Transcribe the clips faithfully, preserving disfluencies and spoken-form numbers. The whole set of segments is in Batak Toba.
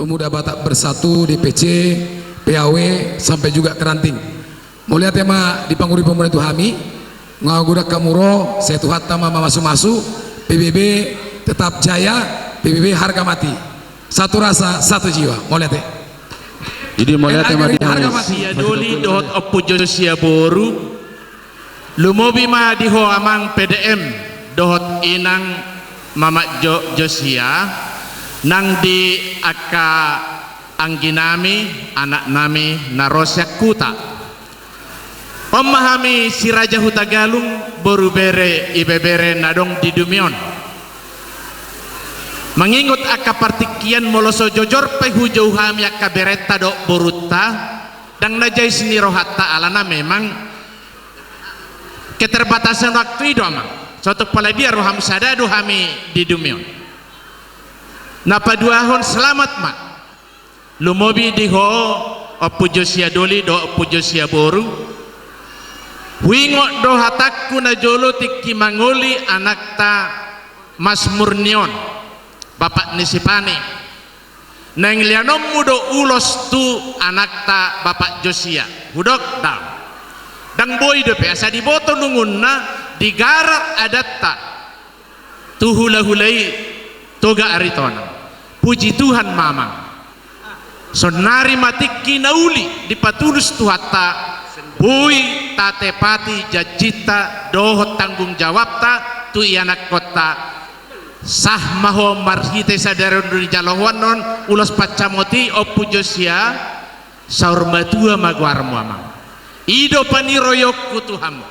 Pemuda Batak Bersatu, D P C, P A W, sampai juga ke ranting. Mauliate ma di panguripanmuna tu hami, nga godang hamu ro, sai Tuhanta ma mamasumasu, P B B tetap jaya, P B B harga mati. Satu rasa, satu jiwa. Mauliate. Jadi mauliate ma di hami. Harga mati. Josiah Doli dohot Ompu Josiah boru. Lumobi ma di ho amang P D M dohot inang mamak Jo-, Josiah, nang di angka angginami, anaknami na ro sian huta. On ma hami si Raja Hutagalung, boru bere, ibebere na adong di Dumai on. Mangingot angka partingkian, molo so jojor pe hujou hami angka berenta dohot borunta, ndang na jais ni rohanta alana memang keterbatasan waktu i do amang. Sotung pola dia roham, sada do hami di Dumai on. Na paduahon selamat ma. Lumobi di ho Ompu Josiah Doli dohot Ompu Josiah boru. Huingot do hatangku na jolo tingki mangoli anakta Mas Murni on, bapak ni si Pani. Naeng leanonmu do ulos tu anakta Bapak Josiah. Hudok daong. Ndang boi dope asa diboto nungunna di garar adatta tu hulahula i Toga Aritonang. Puji Tuhan ma amang. Saonnari ma tingki na uli dipatulus Tuhanta, boi tatepati janjinta dohot tanggung jawabta tu ianakkonta. Sah ma ho marhite sadari on do dijalo ho annon ulos pansamot i, Ompu Josiah, saur matua ma goarmu amang. I do paniroionku tu hamu.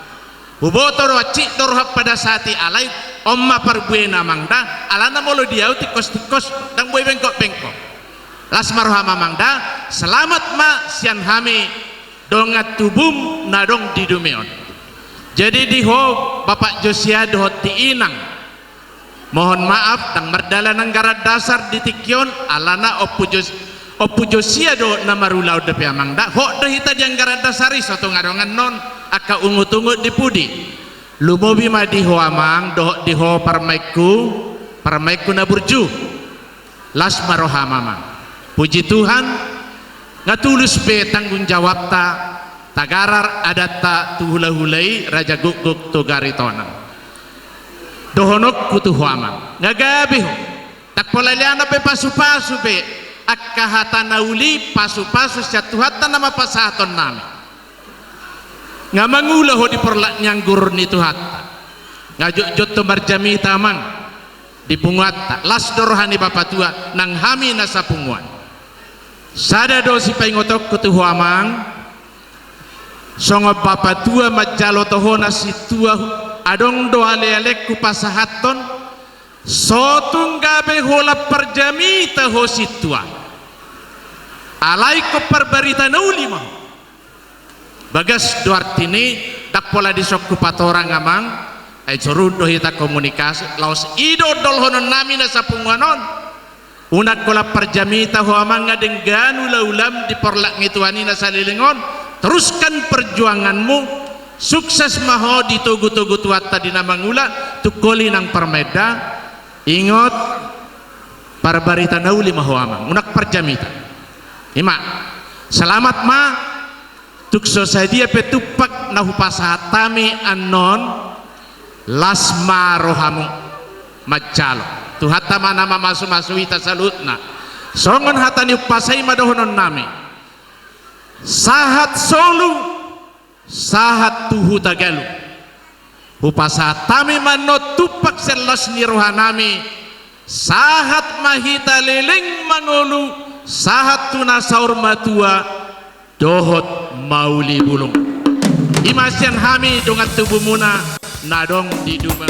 Huboto do hansit do roham padasati, alai on ma parbuena amang da, alana molo di ahu tingkos-tingkos ndang boi bengkok-bengkok. Las ma roham amang da, selamat ma sian hami dongan tubum na adong di Dumai on. Jadi di ho Bapak Josiah dohot di inang, mohon maaf, ndang mardalan anggaran dasar di tingki on, alana Ompu Jos-, Ompu Josiah do na marulaon dope amang da, hot do hita di anggaran dasar i, sotung adong annon angka ungut-ungut di pudi. Lumobi ma di ho amang dohot di ho parumaenku, parumaenku na burju. Las ma roham amang. Puji Tuhan, nga tulus be tanggung jawabta, tagarar adatta tu hulahula i Raja Gukguk Toga Aritonang. Dohononku tu ho amang, nga gabe ho. Ndang pola leanan be pasu-pasu be, angka hata na uli pasu-pasu sian Tuhanta nama pasahaton nami. Nga mangula ho di porlak ni anggur ni Tuhanta. Nga jotjot ho marjamita amang di punguanta, las do roha ni bapatua nang hami na sapunguan. Sada do sipaingotonku tu ho amang, songon bapatua manjalo tohonan sintua, adong do ale-alengku pasahathon, sotung gabe holan parjamita ho sintua. Alai ingkon parbarita na uli ma ho. Bagas do artini, ndang pola dison hupatorang amang, ai soru do hita komunikasi, laos i do dolhonon nami na sapunguan on. Unang holan parjamita ho amang nga denggan ula-ulam di porlak ni Tuhan i na saleleng on, teruskan perjuanganmu, sukses ma ho di togu-togu Tuhanta di na mangula, tungkoli nang parmaen da, ingot, parbarita na uli ma ho amang, unang parjamita. I ma, selamat ma, tung so sadia pe tumpak na hupasahat hami annon, las ma rohamu manjalo. Tuhanta ma na mamasu-masu hita saluhutna. Songon hata ni umpasa i ma dohonon nami. Sahat solu, sahat tu Hutagalung. Hupasahat hami ma annon tumpak sian las ni roha nami, sahat ma hita leleng mangolu, sahat tu na saur matua, dohot mauli bulung. I ma sian hami dongan tubumuna na adong di Dumai.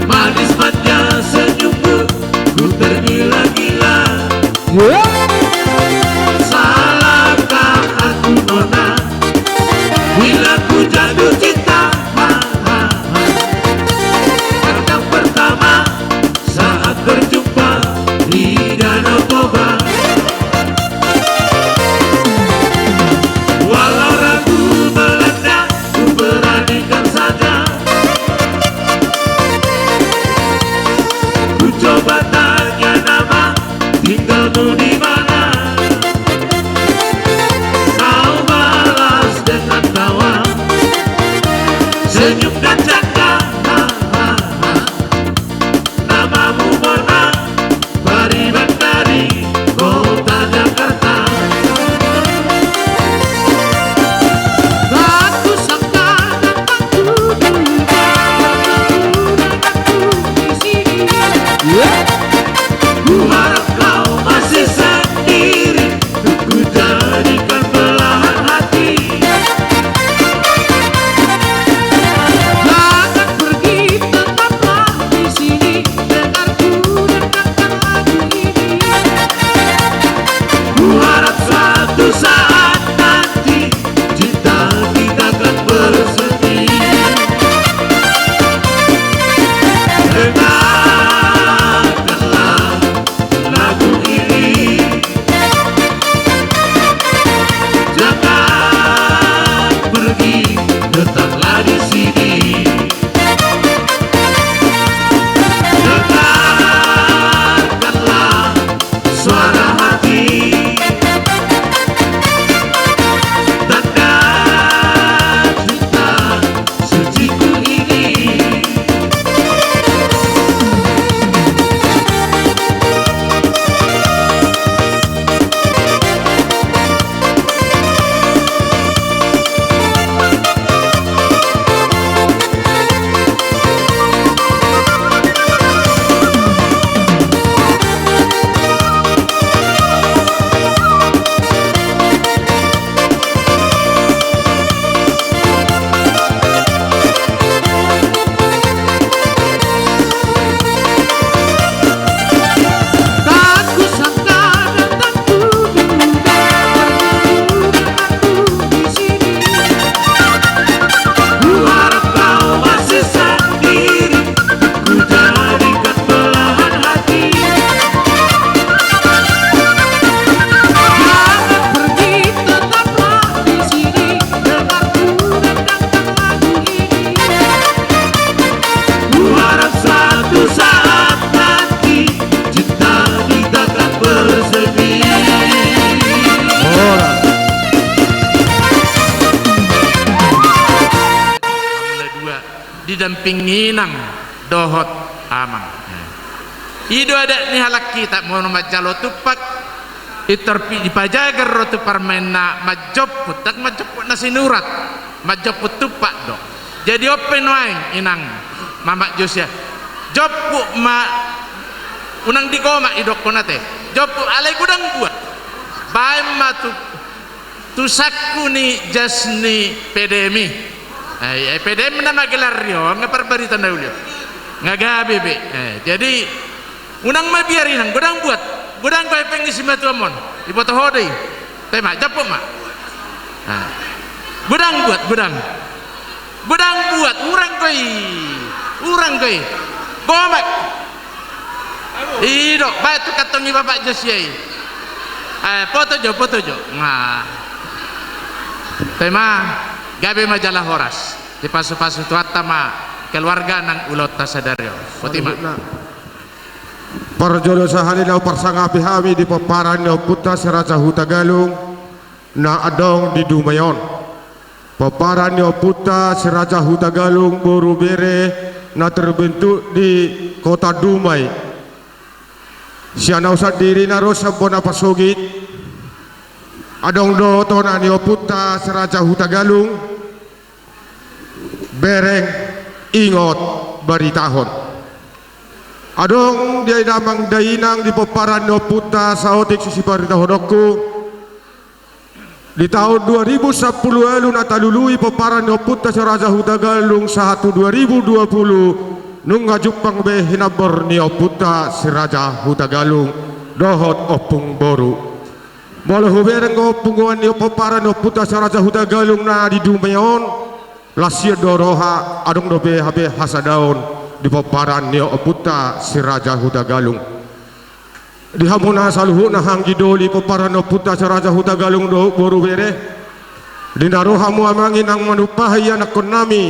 Manis manja senyummu, ku tergila-gila. Salahkah aku, Nona, bila ku jatuh cinta? Ha, ha, ha. Karena pertama, saat berjumpa di Danau Toba. Walau ragu melanda, ku beranikan saja. Ku coba tanya nama, tinggalmu di mana? Kau balas dengan tawa, senyum dan canda. Ha, ha, ha. Namamu Mona, Pariban dari kota Jakarta. Tak kusangka datang ku duga, datang ku di sini. Ku harap kau masih sendiri. Ku jadikan belahan hati. Jangan pergi, tetaplah di sini, dengar ku dengarkan lagu ini. Ku harap suatu saat nanti cinta kita akan bersemi. Dengarkanlah lagu ini. Jangan pergi, tetaplah di sini. Dengarkanlah suara hati. Tanda cinta suciku ini. Ku harap kau masih sendiri. Ku jadikan belahan hati. Jangan pergi, tetaplah di sini. Dengar ku dengarkan lagu ini. Ku harap suatu saat nanti cinta kita akan bersemi. Ora. Didampingi inang dohot amang. I do adat ni halak hita, molo manjalo tumpak, i tor pi-, dipajagar do tu parmaenna manjomput, ndang manjomput na sinurat, manjomput tumpak do. Jadi on pe nuaeng inang, mamak Josia. Jomput ma, unang digomak idokkon ate. Jomput alai godang buat. Baen ma tu tu sangku ni jas ni P D M i. Ai, ai P D M nama gelar i on, nga parbarita na uli on. Nga gabe be. Eh, jadi, unang mabiar inang, godang buat. Godang do hepeng ni simatuam on. Iboto ho do i. Te ma, jomput ma. Ah. Godang buat, godang. Godang buat, hurang do i. Hurang do i. Gomak. I do, baen tu kantong ni bapak Josia i. Eh, foto jo, foto jo. Nah. Te ma, gabe ma jala horas. Dipasupasu Tuhanta ma keluarga nang ulaonta sadari on. Boti ma. Parjolo sahali na huparsangapi hami di pomparan ni ompunta Si Raja Hutagalung na adong di Dumai on. Pomparan ni ompunta Si Raja Hutagalung boru bere na terbentuk di Kota Dumai. Sian au sandiri na ro sian bona pasogit. Adong do tona ni ompunta Si Raja Hutagalung. Bereng, ingot, baritahon. Adong di ai damang dainang di pomparan ni ompunta saotik sibaritahononku. Di taon dua ribu sampulu ualu na talului pomparan ni ompunta si Raja Hutagalung sahat tu dua ribu dua pulu, nunga jumpang be hinambor ni ompunta si Raja Hutagalung dohot ompung boru. Molo hubereng ompung, oan ni pomparan ni ompunta si Raja Hutagalung na di Dumai on, las hian do roha, adong dope hape hasadaon di pomparan ni ompunta si Raja Hutagalung. Di hamuna saluhutna anggi doli pomparan ni ompunta si Raja Hutagalung dohot boru bere, di na ro hamu amang inang manumpahi ianakkonnami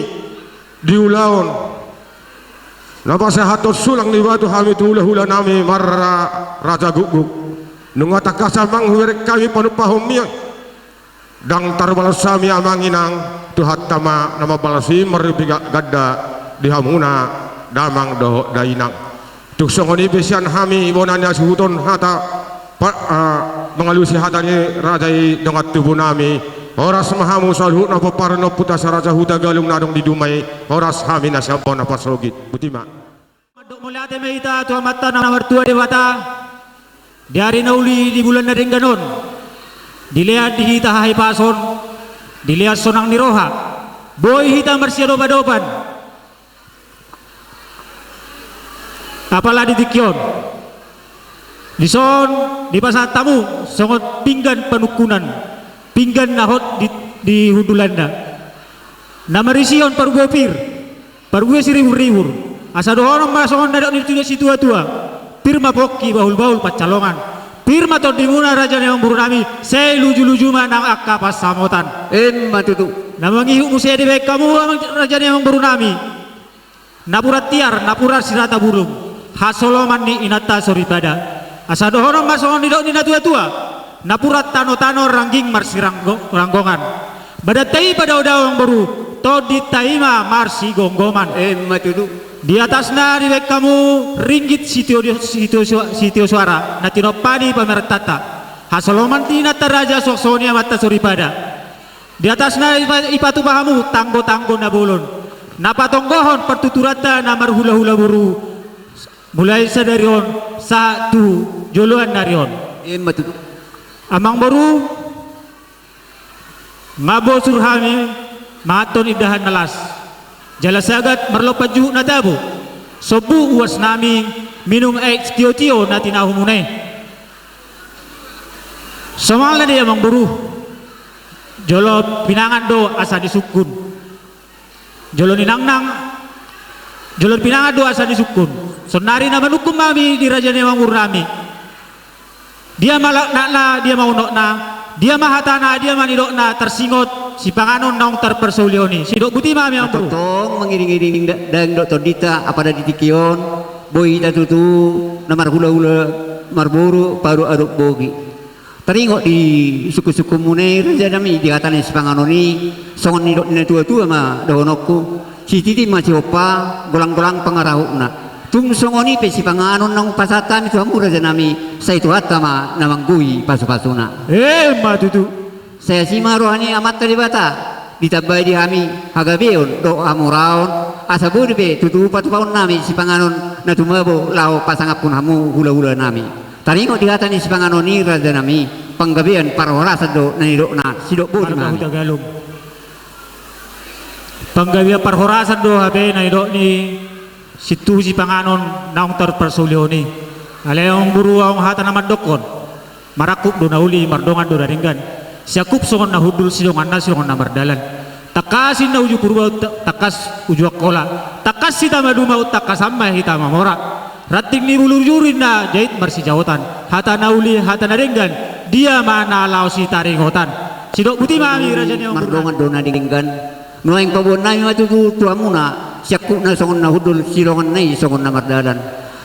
di ulaon na pasahathon sulang ni batu hami tu hulahulanami marraja gukguk. Nunga tangkas amang hubereng hami panumpahonmi. Ndang tarbalos hami amang inang, Tuhanta ma na mambalos i, marhite ganda di hamuna damang dohot dainang. Tung songon i pe sian hami bona ni hasuhuton hata pa, ah, mangalusi hata ni raja i dongan tubunami. Horas ma hamu saluhutna pomparan ni ompunta si Raja Hutagalung na adong di Dumai, horas hami na sian bona pasogit. Botima. Mandok mauliate ma hita tu Amanta na martua Debata, di ari na uli di bulan na denggan on, dilean di hita hahipason, dilean sonang ni roha, boi hita marsiadopadopan. Apala di tingki on, dison dipasahat hamu songon pinggan panungkunan, pinggan na hot di, di hundulanna, na marisihon parbue pir, parbue siriburribur. Asa dohonon ma songon na nidok ni situatua: Pir ma pongki, bahulbahul pansalongan. Pir ma tondimuna raja ni amangborunami, sai lujuluju ma nang angka pansamotan. Emma tutu. Na mangihut muse dibaen hamu, amang raja ni amangborunami, napuran tiar, napuran sirata burung, hasoloman ni inanta soripada. Asa dohonon ma songon nidok ni natuatua: Napuran tanotano rangging marsiranggo-, ranggongan. Badanta i padaodao amangboru, tondinta i ma marsigomgoman. Emma tutu. Di atasna dibaen hamu ringgit sitio-, sitio-, sitio soara na tinompa ni pamarentanta. Hasoloman ni inanta raja, suang songon i amanta soripada. Di atasna ipa-, ipatupa hamu tanggotanggo na bolon, na patonggohon partuturanta na marhulahula boru, mulai sadari on sahat tu joloan ni ari on. Emma tutu. Amangboru, nga bosur hami manganhon indahan na las, jala sagat marlompan juhut na tabo, sombu uasnami minum aek sitiotio na tinahumuna i. Somalna do i amangboru, jolo pinangan do asa disungkun. Jolo ninangnang, jolo pinangan do asa disungkun. Saonari na manungkun ma hami di raja ni amangborunami. Dia ma laknatna, dia ma unokna, dia ma hatana, dia ma nidokna, tarsingot sipanganon naung tarparsaulihon i. Sidok botima hami amangboru. Tongtong mangiringiring da-, daging dohot tondinta, apala di tingki on boi hita tutu na marhulahula marboru, paadopadop bogi. Taringot di sungkunsungkunmuna i rajanami di hata ni sipanganon i, songon nidok ni natuatua ma dohononku: Sititi ma sihompa, golanggolang pangarahutna. Tung songon i pe sipanganon naung pasahat hami tu hamu rajanami, sai Tuhanta ma na manggohi pasupasuna. Emma tutu. Sai asi ma roha ni Amanta Debata, ditambai di hami hagabeon dohot hamuraon, asa boi dope tutu patupaonnami sipanganon na tumabo laho pasangaphon hamu hulahulanami. Taringot di hata ni sipanganon i rajanami, panggabean parhorasan do na nidokna. Sidok botima hami. Marga Hutagalung. Panggabean parhorasan do hape na nidok ni sintuhu sipanganon naung tarparsaulihon i. Alai amangboru, adong hata na mandokkon: Marangkup do na uli, mardongan do na denggan. Siangkup songon na hundul, sidonganna songon na mardalan. Tangkas ninna uju Purba, ta-, tangkas uju Angkola. Tangkas hita maduma, tangkasan ma hita mamora. Ranting ni bulu juri na jait marsijaotan. Hata na uli, hata na denggan, dia ma na laho sitaringotan. Sidok botima hami raja ni amangboru. Mardongan do na denggan. Nuaeng paboaonnami ma tutu tu hamuna, siangkupna songon na hundul, sidonganna i songon na mardalan.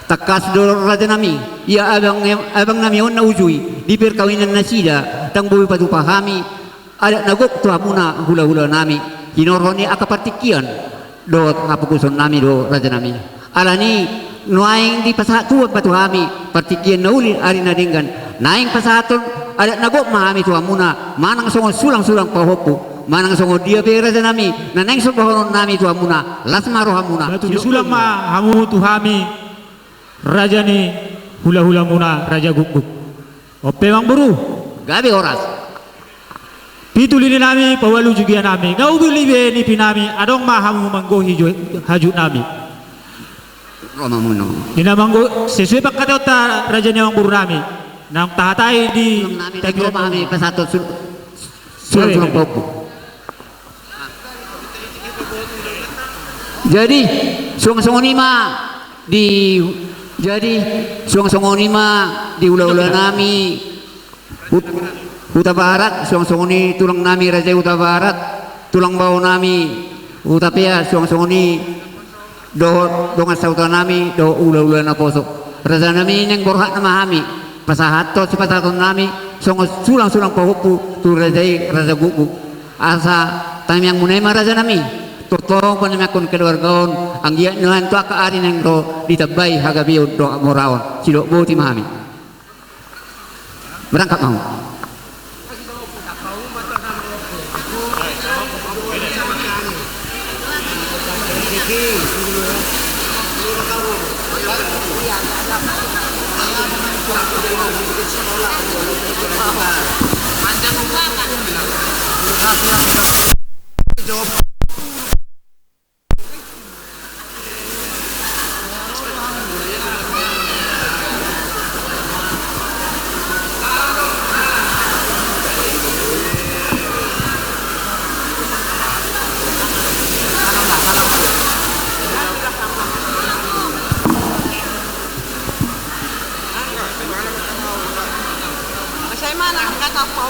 Tangkas do rajanami, ia abang, abangnami on na uju i, di perkawinan nasida, ndang boi patupa hami adat na gok tu hamuna hulahulanami, hinorhon ni angka partingkian dohot hapokusonnami do rajanami. Alani nuaeng dipasahat Tuhan ma tu hami partingkian na uli, ari na denggan, naeng pasahathon adat na gok ma hami tu hamuna, manang songon sulangsulang pahompu, manang songon dia pe rajanami na naeng sombaononnami tu hamuna, las ma rohamuna. Batu ni sulang ma hamu tu hami, raja ni hulahulamuna, raja gukguk. On pe amangboru. Gabe horas. Pitu lili nami, paualu jugia nami, nga ubi libe nipi nami, adong ma hamu manggohi jo-, hajut nami. Roma muno. Di na manggo-, sesuai pangkataionta raja ni amangboru nami. Nang tahatai di. Tulang nami, tagi nang roma nami, pasahat tu sul-, sulang-sulang pahompu. Jadi, suang songon i ma di, jadi, suang songon i ma di hula-hula nami. Hut-, Hutabarat, suang songon i tulang nami raja i Hutabarat, tulang bao nami Hutapea, suang songon i dohot dongan sahuta nami, dohot hula-hula naposo. Raja nami naeng borhat nama hami, pasahathon sipasahaton nami, songon sulang-sulang pahompu, tu raja i, raja gukguk. Asa tangiang muna i ma raja nami, tongtong panamiangkon keluarga on, anggiat nuaeng tu angka ari naeng ro ditambai hagabeon dohot hamoraon, sidok boti ma hami. Berangkat mau. Saya mana kata apa?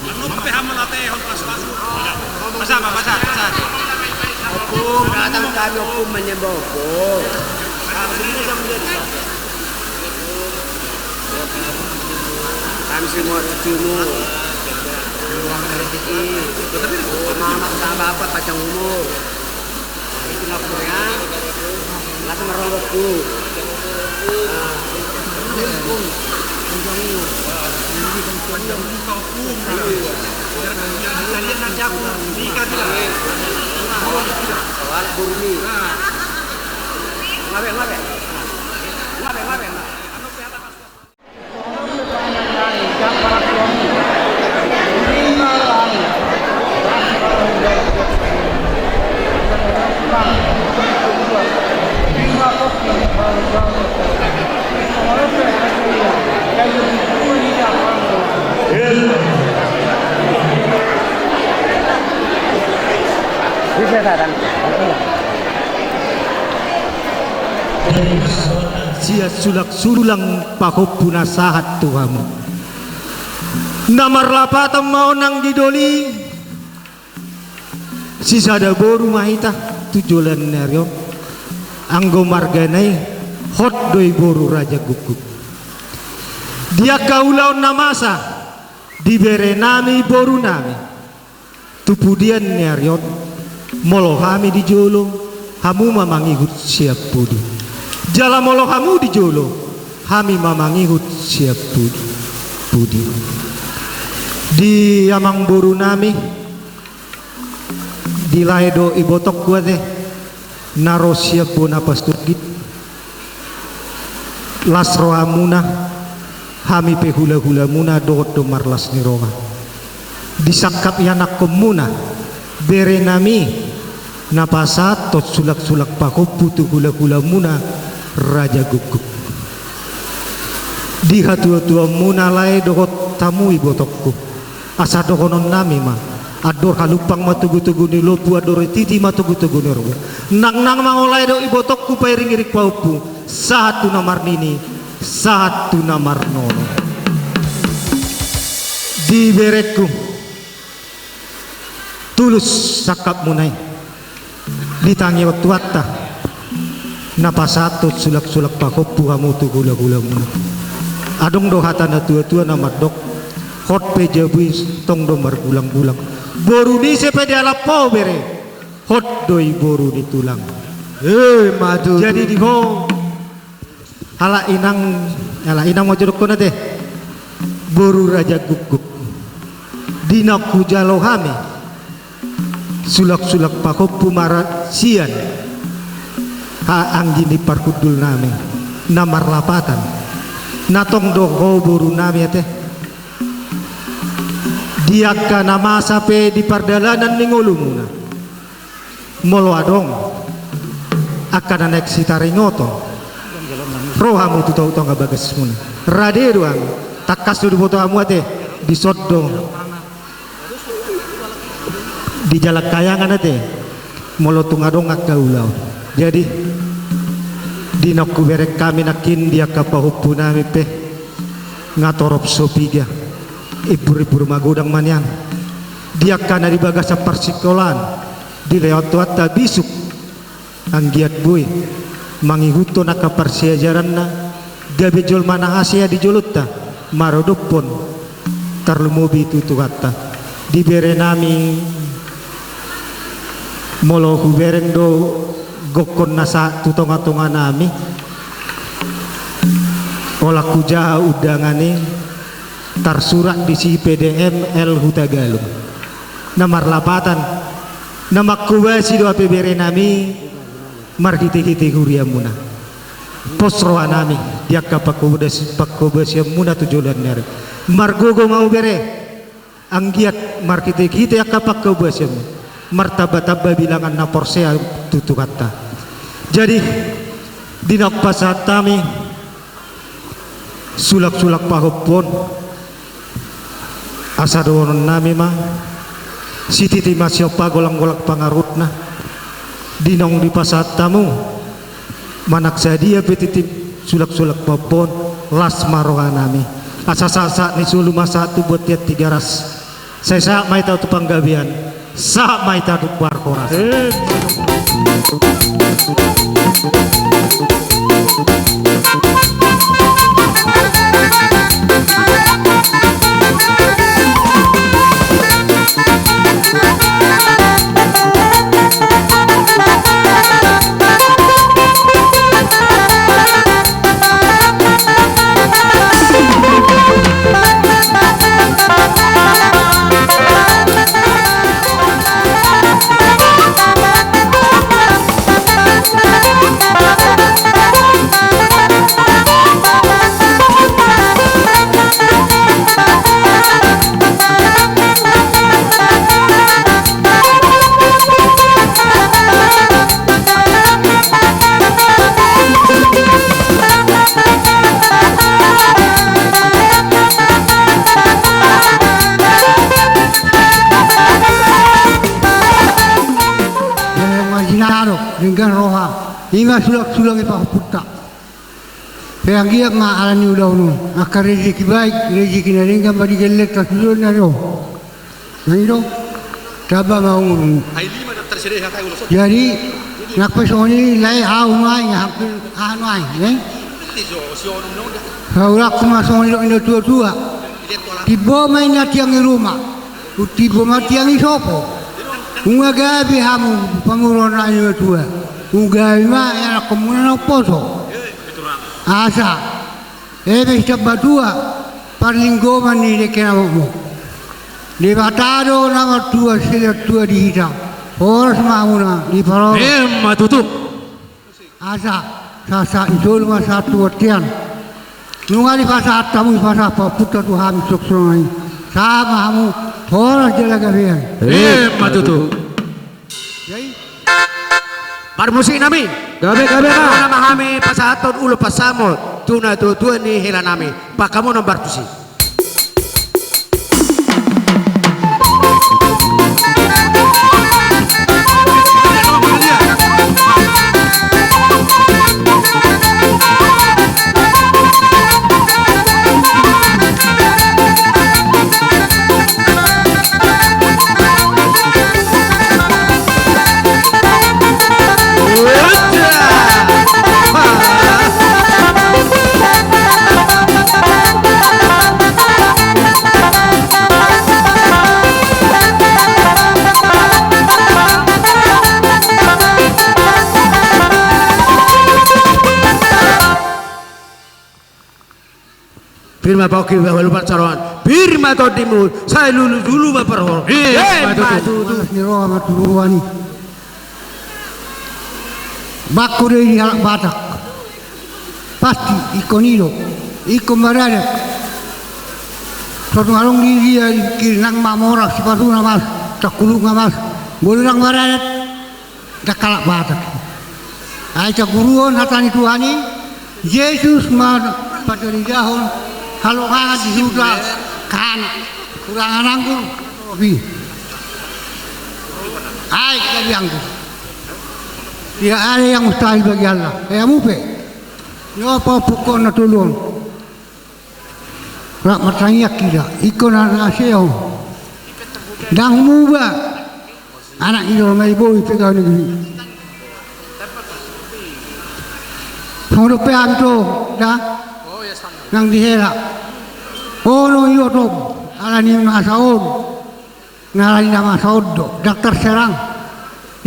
Anu pe hamu na tehon pas-pas. Pasahat, pasahat, pasahat. Ompung, datang kami, Ompung, menyembah Ompung. Kami semua cucumu. Murah rezeki. Mama sama bapak panjang umur. Itu nggak punya. Nggak sama rokokku. Nah. Soal burmi. Ngabe, ngabe. Ngabe, ngabe. Sian sulang-sulang pahompu na sahat tu hamu. Na marlapatan ma on nang di doli, sisada boru ma hita tu joloan ni ari on. Anggo margana i, hot do i boru Raja Gukguk. Di angka ulaon na masa, di bere nami, boru nami. Tu pudian ni ari on, molo hami di jolo, hamu ma mangihut sian pudi. Jala molo hamu di jolo, hami ma mangihut sian pudi. Pudi. Di amangboru nami, di lae dohot ibotongku ate, na ro sian bona pasogit. Las rohamuna, hami pe hula-hulamuna dohot do marlas ni roha. Di sangkap ianakhonmuna, bere nami, na pasahathon sulang-sulang pahompu tu hula-hulamuna Raja Gukguk. Di hatua-tuamuna lae dohot hamu ibotongku. Asa dohonon nami ma, andor halumpang ma togu-togu ni lombu, andor titi ma togu-togu ni horbo. Nang-nang ma lae dohot ibotongku pairing-iring pahompu, sahat tu na marnini, sahat tu na marnono. Di berengku, tulus sangkapmuna i. Di tangiang Tuhanta, na pasahathon sulang-sulang pahompu hamu tu hula-hulamuna. Adong do hata na tua-tua na mandok, hot pe jabu i tong do margulang-gulang. Boru ni ise pe dialap ho bere, hot do i boru ni tulang. Eh, madu. Jadi di ho, halak inang, halak inang ma jo dohonon ate. Boru Raja Gukguk. Di na hujalo hami. Sulang-sulang pahompu ma ra sian. Ha anggi ni parhundul nami. Na marlapatan. Na tong do ho boru nami ate. Di angka na masa pe di pardalanan ni ngolumuna, molo adong angka na naeng sitaringoton, ro hamu tu tongatonga bagasmuna. Rade do hami, tangkas do diboto hamu ate, dison do di jalang kayangan ate, molo tung adong angka ulaon. Jadi, di na hubereng hami nangkin di angka pahompunami pe, nga torop so piga, imbur-imbur magodang ma nian. Di angka na di bagasan parsingkolaan, dilehon Tuhanta bisuk, anggiat boi mangihuthon angka parsiajaranna, gabe jolma na hasea di jolonta, maradophon tarlumobi tu Tuhanta. Di berenami, molo hubereng do gokhon na sahat tu tongatonganami, holan hujaha undangan i, tarsurat disi P D M L Hutagalung. Na marlapatan, na manghobasi do hape berenami, marhitehite huriamuna. Pos rohanami di angka panghoba-, panghobasianmuna tu joloan ni ari. Margogo ma hamu bere, anggiat marhitehite angka panghobasianmu, martambatamba bilangan na porsea tu Tuhanta. Jadi, di na hupasahat hami, sulangsulang pahompu on, asa dohononnami ma, sititi ma siompa, golanggolang pangarahutna. Di naung dipasahat hamu, manang sadia pe tintin sulangsulang pahompu on, las ma rohanami. Asa sahatsahat ni solu ma sahat tu bontean Tigaras. Sai sahat ma hita tu panggabean, sahat ma hita tu parhorasan. Denggan roha, i ma sulangsulang ni pahompunta. Pe anggiat ma ala ni ulaon on, angka rezeki baik, rezeki na denggan ma di gellengta tu joloan ni ari on. Na i do, tamba ma umurmu. Jadi, nang pe songon i, lae ahu nuaeng, aha pe, aha nuaeng, eh? Saulakku ma songon i do, inda tuatua. Timbo ma inna tiang ni ruma. Timbo ma tiang ni sopo. Nunga gabe hamu pamoruon ni natuatua. Nunga gabe ma ianakkonmuna na umposo. Asa eme sitambatua, parlinggoman ni dengke na mokmok. Debata do na martua, sai na tua di hita. Horas ma hamuna, diparorot. Emma tutu. Asa sahatsahat ni solu ma sahat tu bontean. Nunga dipasahat hamu, dipasahat pahompunta tu hami songon i. Sahat ma hamu, horas jala gabe. Emma tutu. Jadi, parmusiknami. Gabe, gabe ma. Nunga ma hami pasahathon ulos pansamot tu natuatua ni helanami. Pangkamonon bartusi. Pir ma pongki, bah, lupa saroan. Pir ma tondimu, sai lulululu ma parhorong. Emma tutu. Emma tutu. Malas ni roha ma tu roha ni. Bangko do i di halak Batak. Pasti ingkon i do. Ingkon maradat. Songon adong di dia di kiri nang mamora sipatuna mas, tangkulukna mas, boli nang maradat. Ndang halak Batak. Ai taguruhon hata ni Tuhan i, Jesus ma pataridahon halongangan di huta Kana. Kurangan anggur. Ai gabe anggur. Tidak ada yang mustahil bagi Allah. Kayak mupe. Nyopa pukon na tolong. Rap martangiang hita, ingkon na, na seho. Ndang muba. Anak ni jolma i boi pe gabe negeri. Songon dope hami tong, da? Nang dihela. Ono i otom, ala ni masa on. Nalai na masa on do, ndang terserang.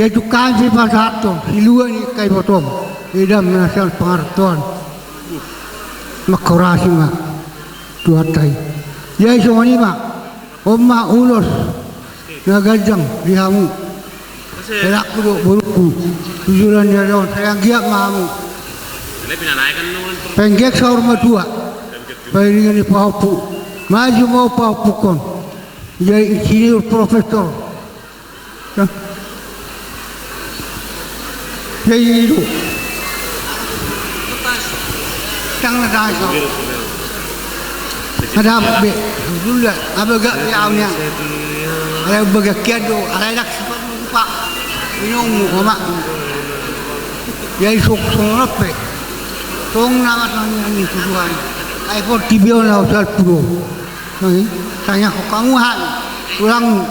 Ia tu kan si pasahaton, si lua ni kai potong. Idam na sian pangartoan. Makorasi ma. Tuhan tai. Ia i songon i ma. On ma ulos. Na ganjang di hamu. Helakku do borukku. Tujuran ni adon. Sayang giat ma hamu. Penggek saur matua. Pairingan ni pahompu. Maju ma pahompukon. Jadi insinyur profesor. Nah. Jadi itu. Tang na tang so. Ada be. Dulu dah. Apa gak ya awalnya. Ada bagak kian do. Ada enak sepat lupa. Ini umur koma. Jadi sok sok apa? Song nama tanya ni Tuhan. Ai for tibion lah usal puro. Tanya ho hamu, tulang.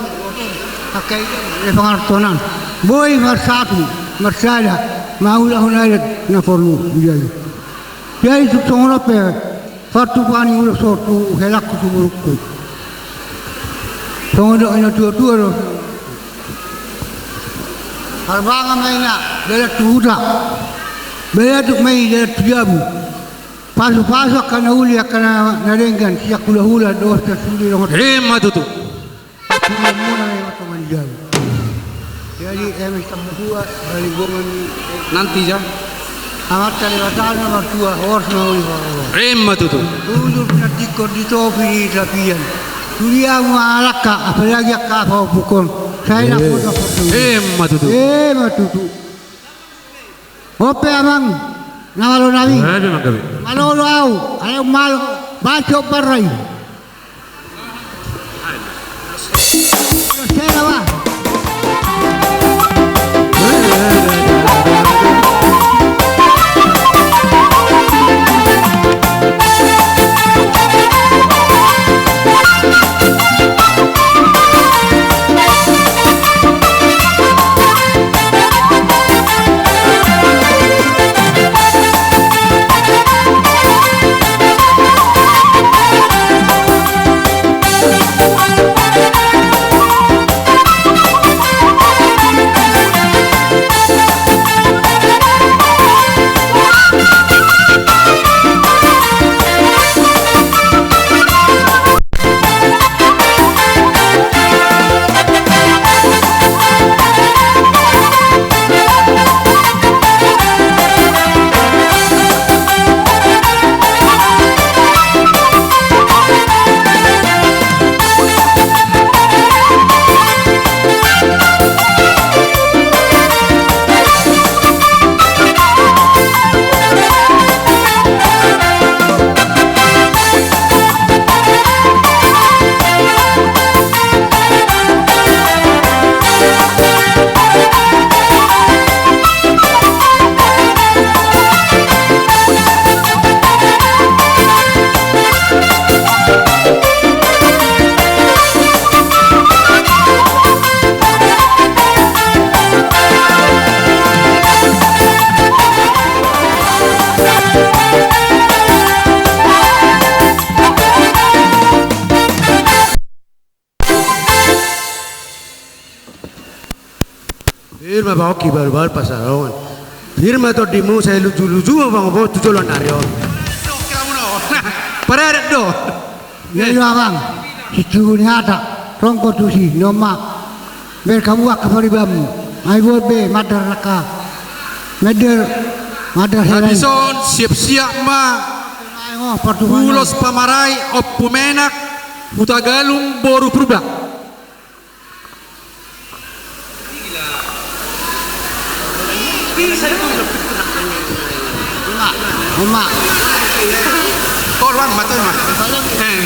Pakai pangartoan. Boi marsatu, marsada, maulahon adat na porlu dijalo. Jadi tu songon on pe, partupahan ni ulos on tu helakku tu borukku. Songon dok ni na tuatua do. Harbangan ma i na dalan tu huta. Balatuk ma i dalan tu jabu. Pasupasu angka na uli, angka na denggan, sian hulahula dohot sian sude dohot. Ima tutu. Pasupasu muna i ma tongan jabu. Jadi eme samutua baligongan ni nanti ja. Amanta Debata na martua horas ma uli horas. Ima tutu. Bujur na tingkor di topi ni tapian. Tudia mangalangka apalagi angka pahompukon. Sai na kota kota. Ima tutu. Ima tutu. Ope amang, na malo nami. Ado nang gabe. Malo do au, ayo malo. Baco barai. Sera ba. Pir ma pahongki baru-baru pasarongan. Pir ma tondimu sai luju-luju ma pangomo tu joloan ni ari on. Paradat do. Ia do abang. Situtu ni hata. Tongko tusi. Noma. Ber hamu angka paribanmu. Ai buat be mandar raka. Mandar. Mandar helai. Habis on siap-siap ma. Ulos pamarai Ompu Menak. Hutagalung boru Purba. Uma. Tolong, Pak, tolong, Pak. Eh.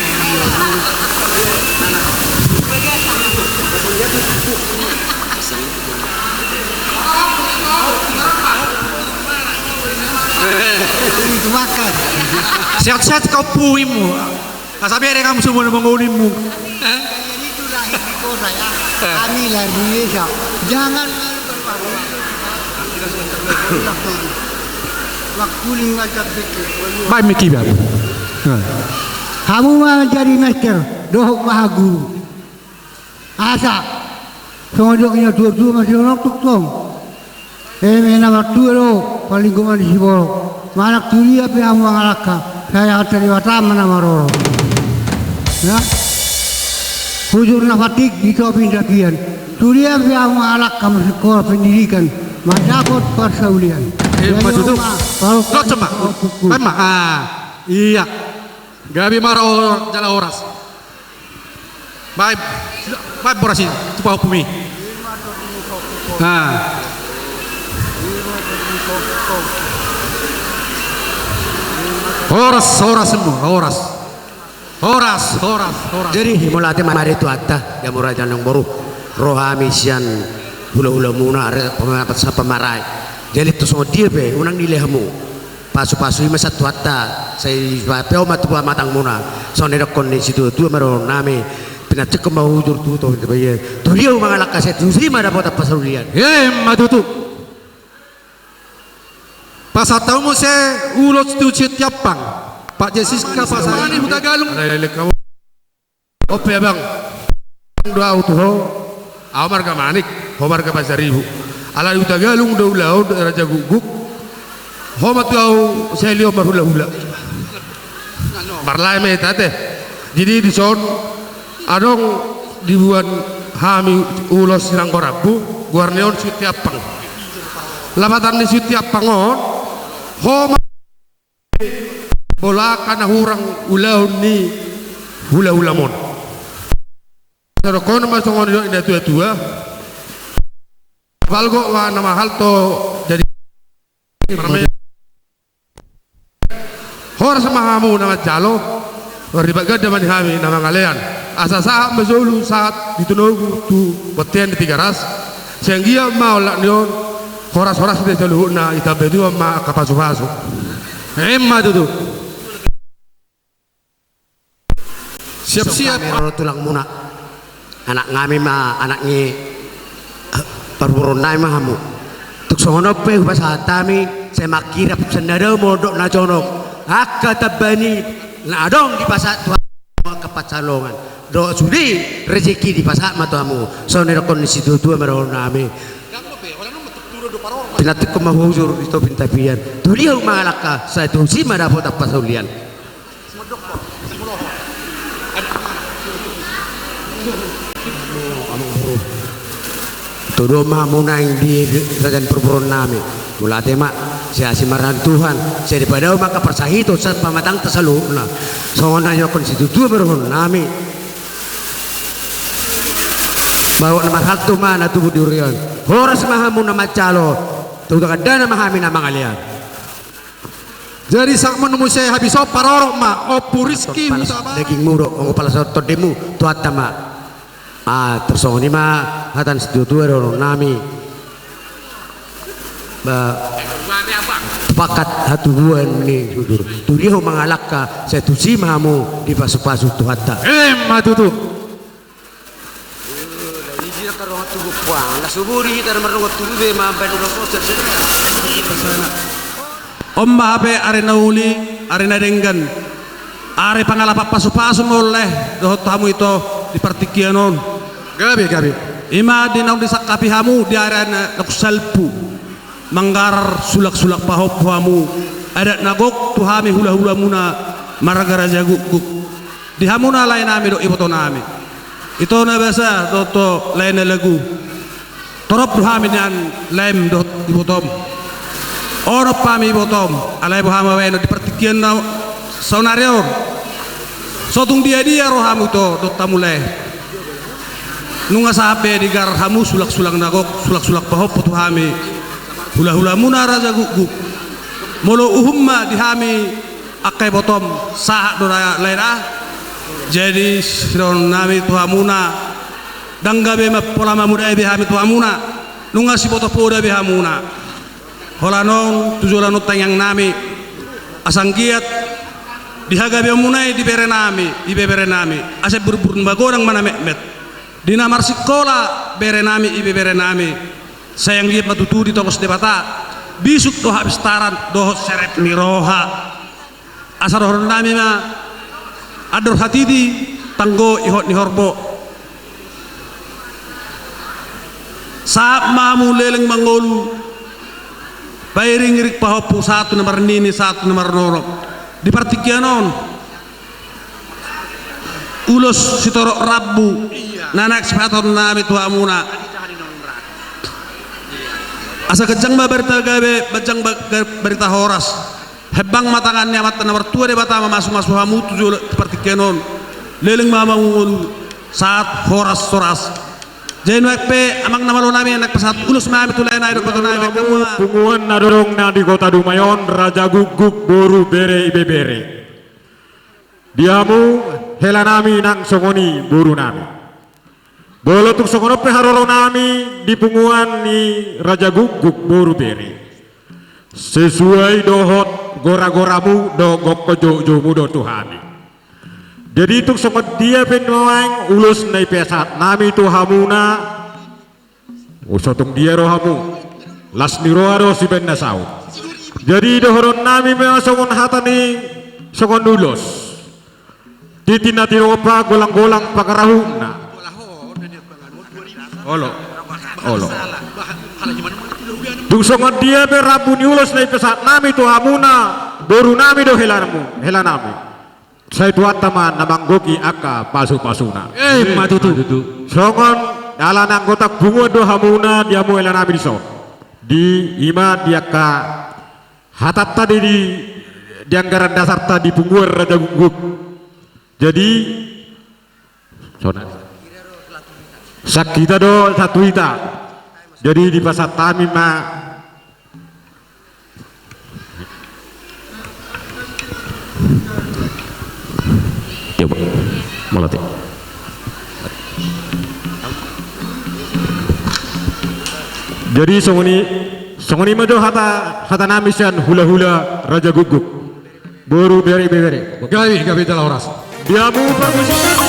Sehat-sehat kau puimu. Asa bereng hamu semua mangoni mu. Kalian itu lahir di kota ya. Kami lahir di desa. Jangan malu-malu. Baik, Miki, baik. Hamu ma jadi master, dohot ma guru. Asa songon didok ni na tua-tua, masihol tongtong. Eme na martua do panlinggoman ni siborok. Manang tudia pe hamu mangalangka, sai Amanta Debata ma na marorot. Ya. Hujur na patik di topi ni tapian. Tudia pe hamu mangalangka, masikola pendidikan, mandapot parsaulian. Eh, jadi, Pak Tutu. Oma, Pak Tutu. Pak Tutu. Ah, iya. Gabe ma, jala horas. Baik, baik, boras i, tu pahompu mi. Ah. Horas, horas semua, horas. Horas, horas, horas. Jadi, mauliate ma di Tuhanta, di hamu raja nang boru. Ro hami sian hula-hulamuna, are pamamat sapamarai. Jadi, tu songon dia pe, unang dilehon hamu. Pasu-pasu i ma sian Tuhanta, sai papeopeo ma tu pamatangmuna. Songon na nidokkon ni situa-tua ma dohonon nami, pinantikhon ma hujur tu topi ni tapian. Tudia hamu mangalangka, sai tusi ma dapotan parsaulian. Emma tutu. Pasahat hamu muse ulos tu Sitinjak Ampang. Pak Jessiska, pasahat ni Hutagalung. On pe abang, do ahu tu ho, ahu marga Manik, ho marga Pasaribu. Alai Hutagalung do ulaon, raja gukguk. Ho ma tu ahu sahali on marhula-hula. Marlae ma hita ate. Jadi dison adong diboan hami ulos silang gorambu, goar ni on Sitinjak Ampang. Lapatan ni Sitinjak Ampang on, ho ma Bolaka na hurang ulaon ni hula-hulamuna. Sai dohonon ma songon nidok ni na tua-tua. Balga ma na mahalto jadi. Horas ma hamu na manjalo, ribat ganda ma di hami na mangalean. Asa sahat ma solu sahat di Tonobu tu bontean di Tigaras. Sai anggiat ma olat ni on, horas-horas di saluhutna, ditambai Tuhan ma angka pasu-pasu. Emma tutu. Siap-siap. Hami ro tulangmuna. Anak nami ma, anak ni, eh, parboruon nami ma hamu. Tung songon on pe hupasahat hami, sai mangkirap sian na dao mondok na jonok. Angka tamba ni na adong dipasahat Tuhan, angka pansalongan. Dohot sude rezeki dipasahat ma tu hamu. Songon na nidokkon ni situa-tua ma dohonon nami. Pinantikhon ma hujur di topi ni tapian. Tudia hamu mangalangka, sai tusi ma dapotan parsaulian. Todo ma hamu naeng di raja ni parboruon nami. Mauliate ma, sai asi ma roha ni Tuhan, sai dipadao ma angka parsahiton sian pamatangta saluhutna. Songon na nidokkon ni situa-tua ma dohonon nami. Bagot na marhalto ma na tubu di huria on. Horas ma hamu na manjalo, tu gandana ma hami na mangalean. Jadi sahat ma muse habis on, parorot ma Ompu Rizky Hutabarat. Dagingmu do, anggo palas tondemu, Tuhanta ma. Ah, tarsongon i ma hata ni situa-tua dohonon nami. Ba, pakat hatubuan ni sudur. Tudia hamu mangalangka, sai tusi ma hamu dipasu-pasu Tuhanta. Emma tutu. On ma hape ari na uli, ari na denggan, ari pangalapan pasu-pasu ma on, lae, dohot hamu ito di partingkian on. Gabe, gabe. I ma di naung disangkapi hamu di ari na naung salpu. Manggarar sulak-sulak pahompu hamu, adat na gok tu hami hula-hulamuna marga Raja Gukguk. Di hamu na lae nami dohot iboto nami. Ito na basa dohot lae na lagu. Torop do hami nian laem dohot ibotom. Onom hami ibotom, alai boha ma baenon di partingkian na saonari on. So tung dia-dia rohamu ito dohot hamu lae. Nunga sahat be digarar hamu sulak-sulak na gok, sulak-sulak pahompu tu hami hula-hulamuna Raja Gukguk. Molo uhum ma di hami angka ibotom, sahat do na lae na. Jadi sidohonon nami tu hamuna, ndang gabe ma pola mamudai be hami tu hamuna. Nunga siboto poda be hamuna. Holan on tu joloan on tangiang nami, asa anggiat di hagabeonmuna i di bere nami, ibebere nami, asa burburan magodang ma na metmet. Di na marsikola bere nami, ibebere nami, sai anggiat ma tutu ditongos Debata bisuk dohot hapistaran dohot serep ni roha. Asa dohonon nami ma, andor hatiti, tanggo ihot ni horbo. Sahat ma hamu leleng mangolu, pairing-iring pahompu sahat tu na marnini, sahat tu na marnono. Di partingkian on, ulos sitorop rambu na naeng sipasahaton nami tu hamuna. Asa ganjang ma barita gabe, ganjang ba-, ga-, barita horas. Hembang ma tangan ni Amanta na martua Debata mamasu-masu hamu tu jolo, tu partingkian on. Leleng ma hamu mangolu, sahat horas-horas. Jadi nuaeng pe amang na malo nami, naeng pasahat ulos ma hami tu lae nami dohot boto nami, angka punguan na dorong na di Kota Dumai on, Raja Gukguk, boru, bere, ibebere. Di hamu hela nami nang songon i boru nami. Molo tung songon on pe haroro nami di punguan ni Raja Gukguk, boru, bere, sesuai dohot gora-goramu dohot gokhon joujoumu do tu hami. Jadi tung songon dia pe nuaeng ulos na ipasahat nami tu hamuna, so tung dia rohamu, las ni roha do sibaen na saut. Jadi dohonon nami ma songon hata ni, songon ulos. Titi na tinonggop, golang-golang pangarahutna. Olo, olo. Tung songon dia pe rambu ni ulos na ipasahat nami tu hamuna, boru nami dohot hela namu, hela nami, sai Tuhanta ma na manggohi angka pasu-pasuna. Eh, ima tutu. Songon ala ni anggota punguan do hamuna di hamu hela nami dison. Di, ima di angka hatanta di, di, di anggaran dasarta di punguan Raja Gukguk. Jadi, songon i. Sangkita do satu hita. Jadi dipasahat hami ma. Coba. Mauliate. Jadi songon i, songon i ma do hata, hata nami sian hula-hula Raja Gukguk. Boru, bere, ibebere. Gabe, gabe jala horas. Di hamu parmusik.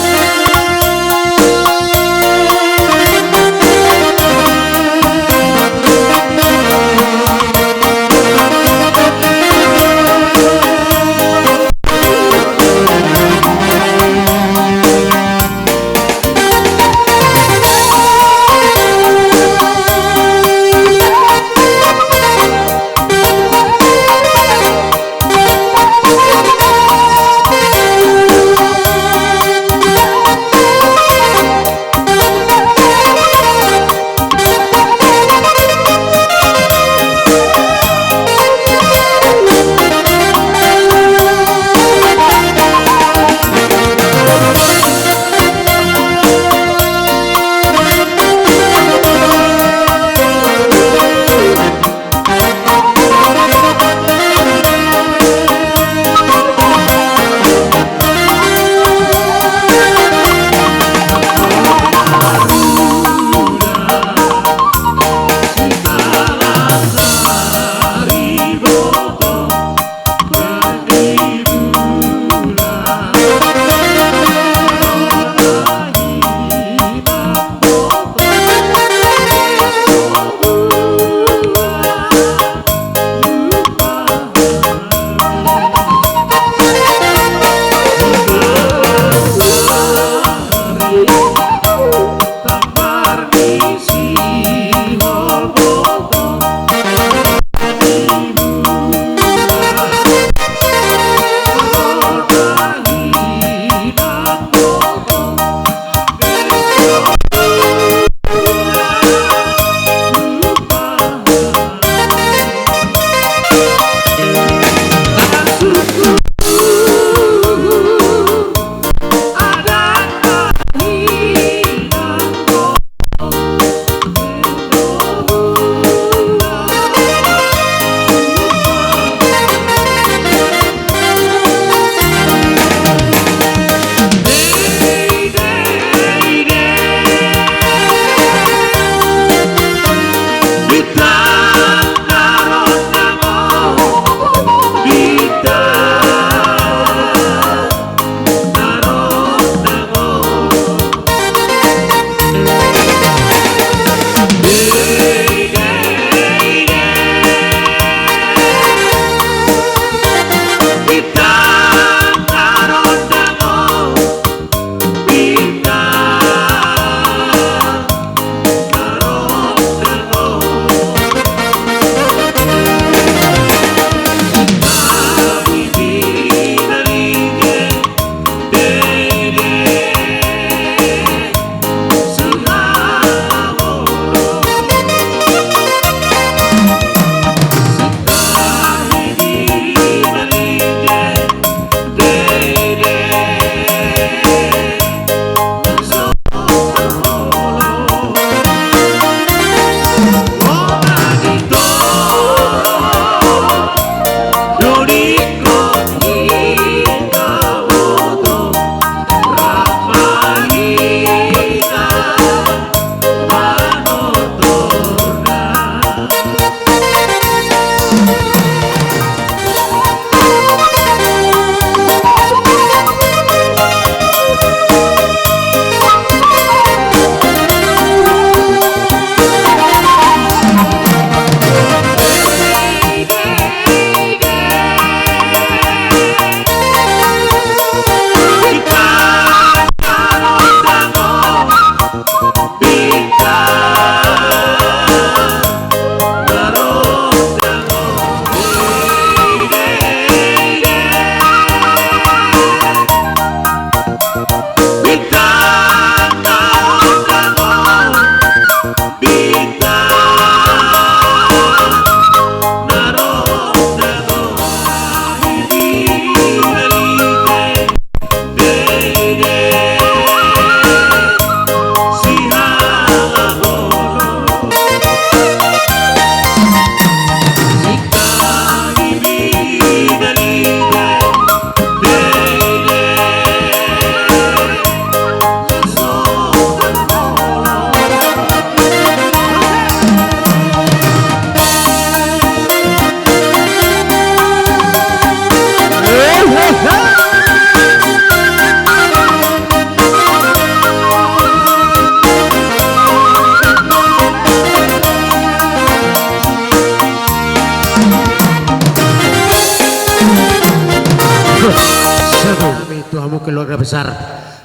Keluarga besar.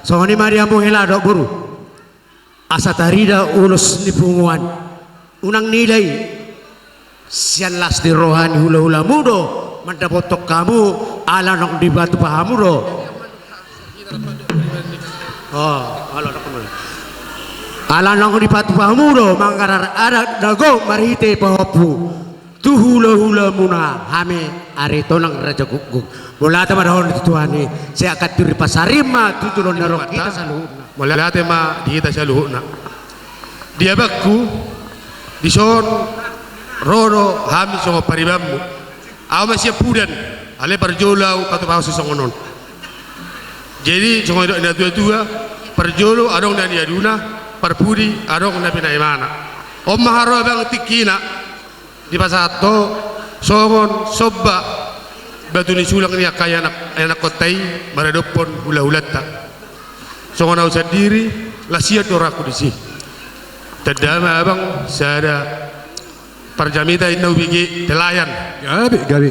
Songon i ma di hamu hela dohot boru. Asa tarida ulos ni punguan. Unang nilai sian las ni roha ni hula-hulamu do mandapothon hamu, ala naung dipatupa hamu do. Oh, ala naung, ala naung dipatupa hamu do mangarar adat na gok marhite pahompu tu hula-hulamuna hami Aritonang Raja Gukguk. Mauliate ma dohonon tu Tuhan i. Sai angka turi pasarim ma tu joloan ni ari on hita saluhutna. Mauliate ma di hita saluhutna. Di abangku, dison ro do hami songon paribanmu. Ahu ma sian Pudan, alai parjolo ahu patupasu songon on. Jadi songon nidok ni natua-tua, parjolo adong na niaduna, parpudi adong na pinaimana. On ma haroa abang tingkina. Dipasahat ho songon somba batu ni sulang ni angka ianakhonta i maradophon hula-hulanta. Songon ahu sandiri, las ia do rohangku disi. Tanda ma abang sada parjamita inna hubege pelayan. Gabe, gabe.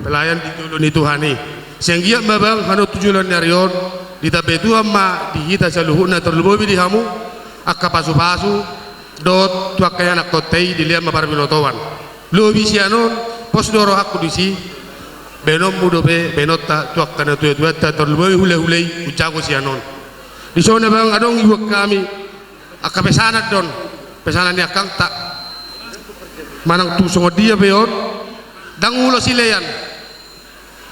Pelayan di jolo ni Tuhan i. Sai anggiat ma abang hanon tu joloan ni ari on ditambai Tuhan ma di hita saluhutna, tarlumobi di hamu angka pasu-pasu dohot tu angka ianakhonta i dilehon ma parbinotoan. Lobi sian on, pos do rohangku disi, baenonmu dope, baenonta tu angka natua-tuanta, tarlumobi hula-hula i, hujago sian on. Dison abang adong dibuat hami angka pesanan do on, pesanan ni angkangta. Manang tung songon dia pe on, ndang ulos silean.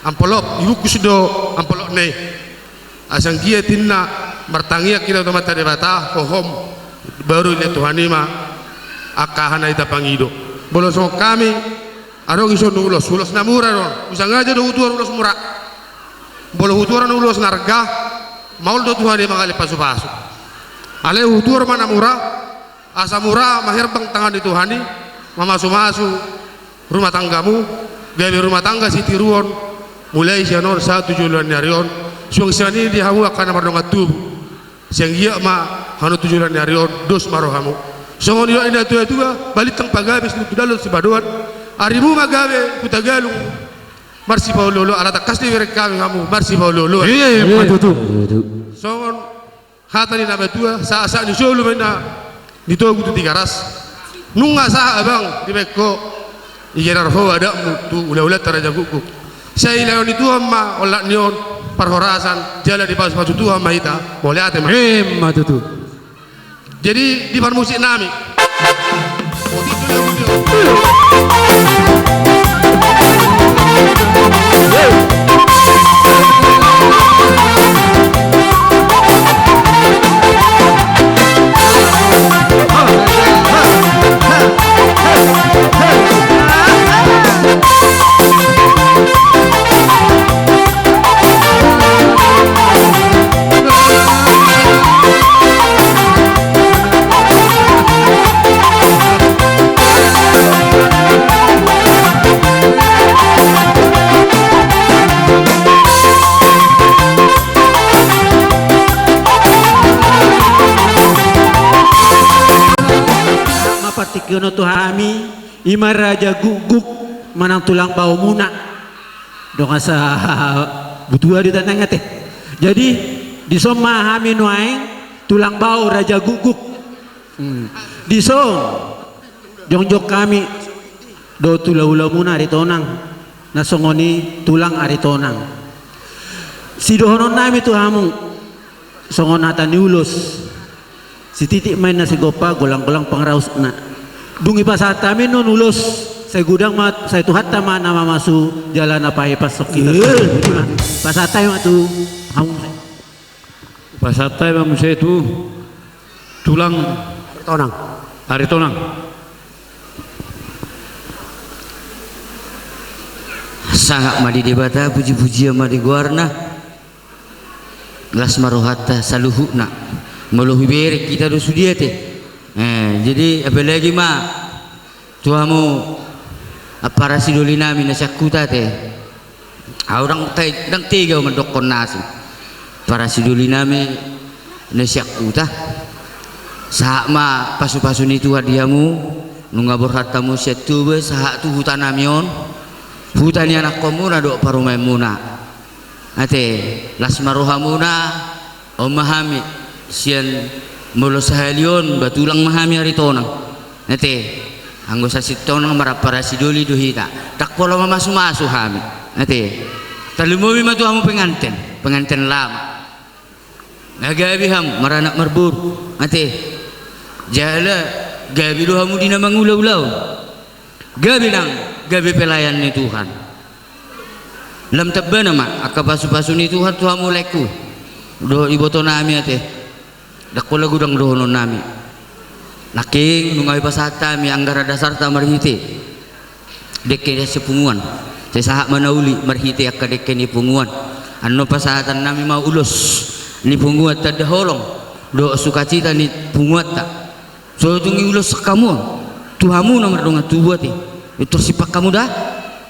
Ampolop, dibungkus do ampolopna i. Asa anggiat ninna martangiang hita tu Amanta Debata, hohom baru dilehon Tuhan i ma angka aha na hita pangido. Molo songon hami, adong dison ulos, ulos na mura do on. Husengaja do hutuhor ulos mura. Molo hutuhor ulos na arga, maol do Tuhan i mangalehon pasu-pasu. Alai hutuhor ma na mura, asa mura maherbang tangan ni Tuhan i, mamasu-masu rumah tanggamu, gabe rumah tangga sitiruon, mulai sian on sahat tu joloan ni ari on, suang sian i di hamu angka na mardongan tubu. Sai anggiat ma hanon tu joloan ni ari on, dos ma rohamu. Songon nidok ni natua-tua, balintang pagabe situtu dalo sipadoan, arimu ma gabe Hutagalung marsipaolo-oloan, ala tangkas dibereng hami hamu marsipaolo-oloan. Iya, iya, ma tutu. Songon hata ni na matua, sahat-sahat ni solu ma inna ni Togu tu Tigaras. Nunga sahat abang dibaen ho, digerar ho adatmu tu hula-hulanta Raja Gukguk. Sai dilehon ni Tuhan ma olat ni on, parhorasan, jala dipasu-pasu Tuhan ma hita. Mauliate ma. Emma tutu. Jadi di parmusik nami. Ma partingkian on tu hami, ima Raja Gukguk manang tulang baomuna. Dongan sabutua do i tanang ate. Jadi dison ma hami nuaeng tulang bao Raja Gukguk. Hmm. Dison jongjong hami dohot hula-hulamuna Aritonang, na songon i tulang Aritonang. Sidohonon nami tu hamu songon hata ni ulos. Sititik ma inna sigompa, golang-golang pangarahutna. Dung dipasahat hami nuaeng ulos, sai godang ma, sai Tuhanta ma na mamasu jala na paepas hita. Eh. Pasahat hami ma tu hamu. Pasahat hami ma muse tu tulang Aritonang. Aritonang. Sangap ma di Debata, puji-pujian ma di goarna. Las ma rohanta saluhutna. Molo hubereng hita do sude ate. Eh, jadi apalagi ma tu hamu ampara sidoli nami na sian huta ate. Ahu ndang te-, ndang tega mandokkon na asing. Ampara sidoli nami na sian huta. Sahat ma pasu-pasu ni Tuhan di hamu, nunga borhat hamu sian Toba, sahat tu huta nami on, huta ni anakkonmuna dohot parumaenmuna. Ate, las ma rohamuna. On ma hami sian molo sahali on ba tulang ma hami Aritonang. Ate, anggo Siahaan Tonang marapara sidoli do hita. Ndang pola mamasumasu hami. Ate, tarlumobi ma tu hamu penganten, penganten lama. Na gabe hamu maranak marboru. Ate, jala gabe do hamu di na mangulaulaon. Gabe nang gabe pelayan ni Tuhan. Lam tambana ma angka pasupasu ni Tuhan tu hamu laengku dohot ibotonami, ate. Ndang pola godang dohononnami. Nangkin nunga hupasahat hami anggaran dasarta marhite dengke ni sipunguan. Sai sahat ma na uli marhite angka dengke ni punguan. Annon pasahatannami ma ulos ni punguan tanda holong dohot sukacita ni punguanta. So tung i ulos hamu on tu hamu na mardongan tubu, ate. Tung tarsimpan hamu da.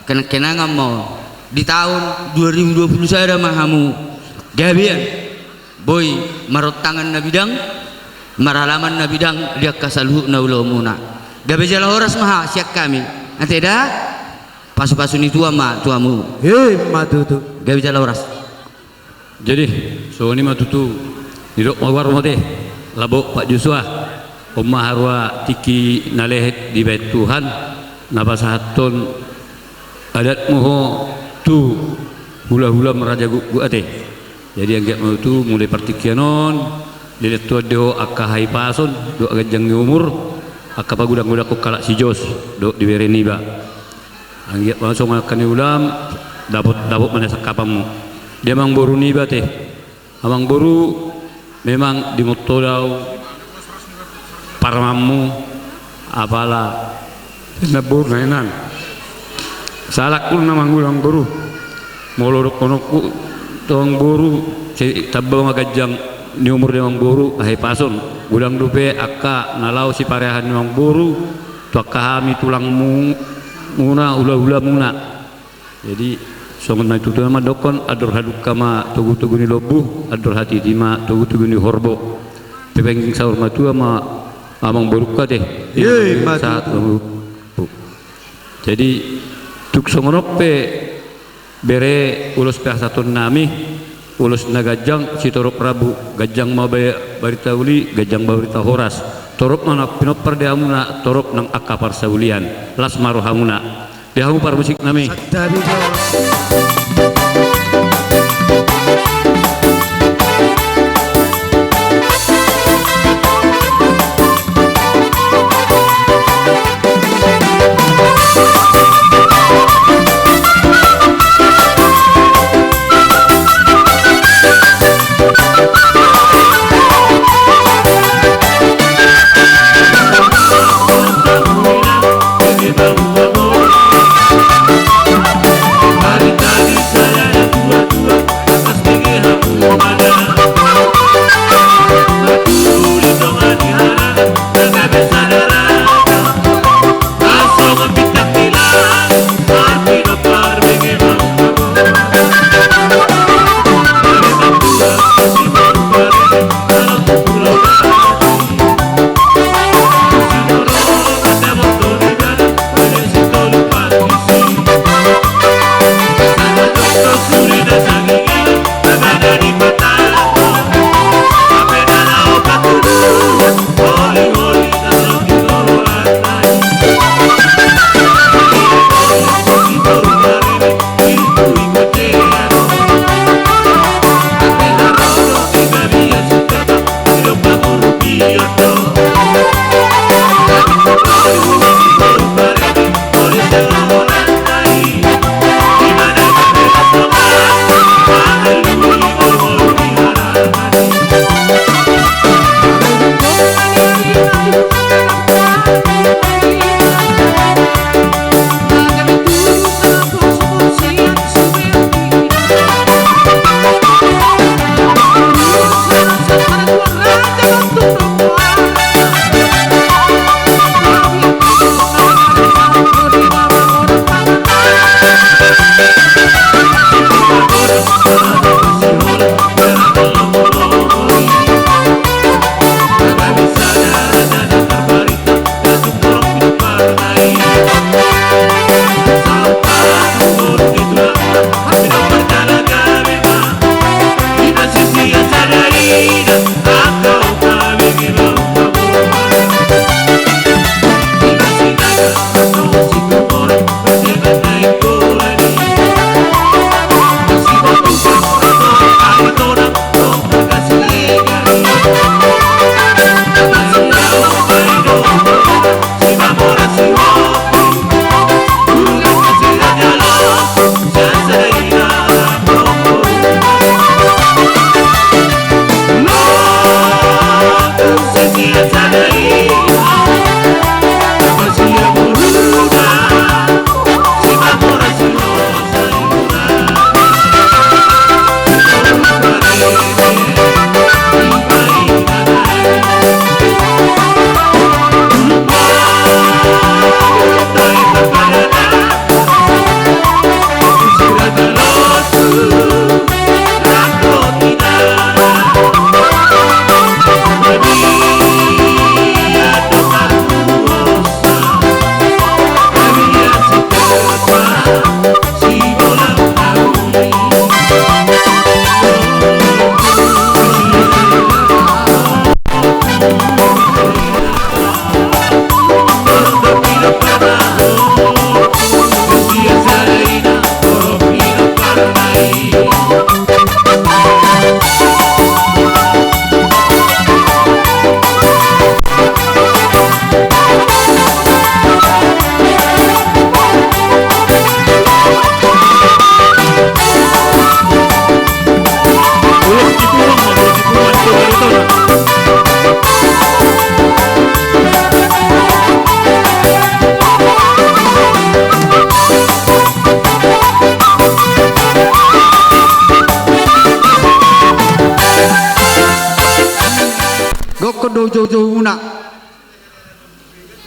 Kenangkenangan ma on di taon dua ribu dua puluh sada ma hamu gabean boi marontangan na bidang, maralaman na bidang di angka saluhut na ulaonmuna. Gabe jala horas ma sian hami, ate da. Pasupasu ni Tuhan ma tu hamu. Ima tutu. Gabe jala horas. Jadi songon i ma tutu. Didok ma goarmu, ate, Lambok Pak Joshua. On ma haroa tingki na lehet dibahen Tuhan na pasahathon adatmu ho tu hulahulam Raja Gukguk, ate. Jadi anggiat ma tutu mulai partingkian on dilehon Tuhan di ho angka hahipason dohot ganjang ni umur, angka pagodanggodanghon halak sijos dohot di bere niba. Anggiat ma songon angka ni ulaon, dapot, dapot ma na sangkapanmu. Di amangboru niba, ate. Amangboru, memang dimonto do au parumaenmu, apala na boru na inan. Salangkun na mangula amangboru. Molo dohononku tu amangboru, sai tamba ma ganjang ni umur di amangboru, hahipason. Godang dope angka na laho sipareahan ni amangboru tu angka hami tulangmu, muna, hulahulamuna. Jadi songon na tutu na mandokkon, andor hadungka ma togutogu ni lombu, andor hatiti ma togutogu ni horbo. Pepengging saur matua ma amangborungku, ate. Ima tutu. Jadi tung songon on pe, bere, ulos pasahatonnami ulos na ganjang sitorop rambu. Ganjang ma ba-, barita uli, ganjang ma barita horas. Torop ma na pinompar di hamuna, torop nang angka parsaulian. Las ma rohamuna. Di hamu parmusiknami. Santabi ma.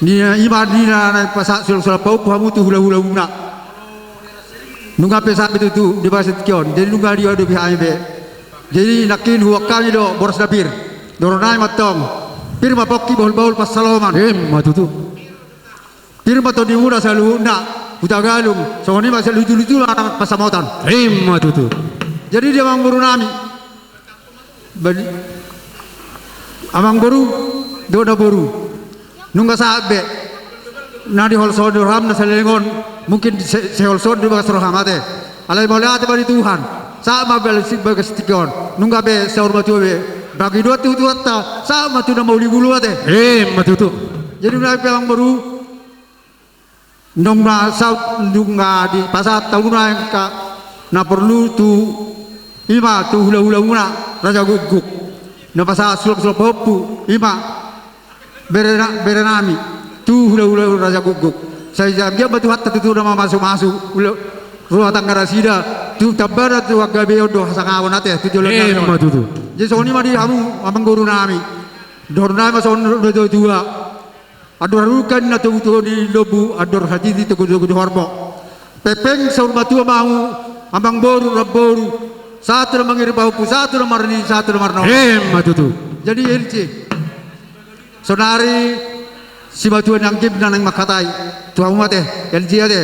Ninna, ima ninna na pasahat sulang-sulang pahompu hamu tu hula-hulamuna. Nunga pe sahat be tutu di bagasan tingki on. Jadi nunga diadopi hami be. Jadi nangkin huboan hami do boras na pir. Dohonon nami ma antong. Pir ma pongki, bahul-bahul pansalongan. Ima tutu. Pir ma tondimuna saluhutna. Hutagalung. Songon i ma saluhut-luhut ma pansamotan. Ima tutu. Jadi di amangboru nami. Bani amangboru dohot naboru. Nunga sahat be na diholsohon ni roham na saleleng on. Mungkin se-, sai holsoan di bagas roham ate. Alai mauliate ma di Tuhan. Sahat ma bagas, bagas tingki on. Nunga be saur matua be. Pangidoan tu Tuhanta. Sahat ma tu na mauli-uli ate. Ima tutu. Jadi nunga be amangboru. Nunga saut, nunga dipasahat hamuna angka na porlu tu, ima tu hula-hulamuna Raja Gukguk. Na pasahat sulang-sulang pahompu, ima bere na-, bere nami tu hula-hula Raja Gukguk. Sai anggiat ma Tuhanta tutu na mamasu-masu hula-, rumah tangga nasida tu tambana tu hagabeon dohot hasangapon ate tu joloan ni ari on. Ima tutu. Jadi songon i ma di hamu amangboru nami. Dohonon nami ma songon na tua-tua. Andor halukan na togu-togu ni lombu, andor hatiti togu-togu ni horbo. Pengpeng saur matua ma hamu, amangboru, namboru. Sahat tu na mangirim pahompu, sahat tu na marnini, sahat tu na marnono. Ima tutu. Jadi L J. Sonari simatua ni anggim na naeng mangkatai. Tu hamu ate, L J ate.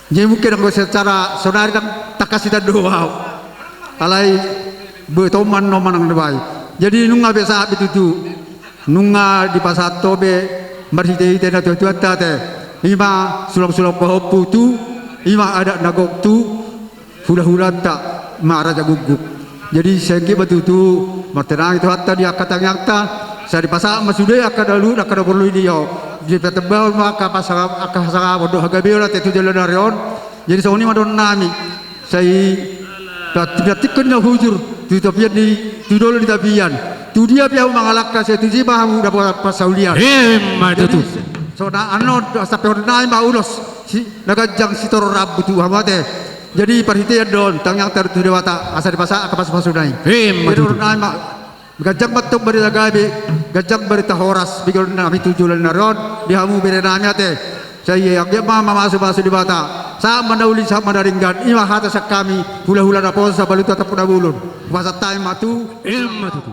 Jadi mungkin anggo secara sonari ndang tangkas sitan do au. Alai boi toman no manang dibai. Jadi nunga be sahat be tutu. Nunga dipasahat ho be marhite-hite na tua-tuanta ate. Ima sulang-sulang pahompu tu, ima adat na gok tu hula-hulanta ma Raja Gukguk. Jadi sai anggiat ma tutu martangiang Tuhanta di angka tangiangta, sai dipasahat ma sude angka na luhut, angka na porlu i di ho. Dipatambahon ma angka pasa-, angka hasangapon dohot hagabeon ate tu joloan ni ari on. Jadi songon i ma dohonon nami. Sai pat-, pinantikkon na hujur tu tapian ni, tu dolok ni tapian. Tu dia pe hamu mangalangka, sai tusi ma hamu dapotan parsaulian. Ima tutu. Jadi songon annon, sampehon nami ma ulos si-, na ganjang sitorop rambu tu hamu ate. Jadi parhitean do on tangiangta tu Debata asa dipasahat angka pasu-pasuna i. Ima tutu. Jadi dohonon nami ma, ganjang ma antong barita gabe, ganjang barita horas, begeon nami tu joloan ni ari on, di hamu bere nami ate. Sai anggiat ma mamasu-masu Debata. Sahat ma na uli, sahat ma na denggan, ima hata sian hami, hula-hula Naposo Sabaluta Tampubolon. Hupasahat hami ma tu. Ima tutu.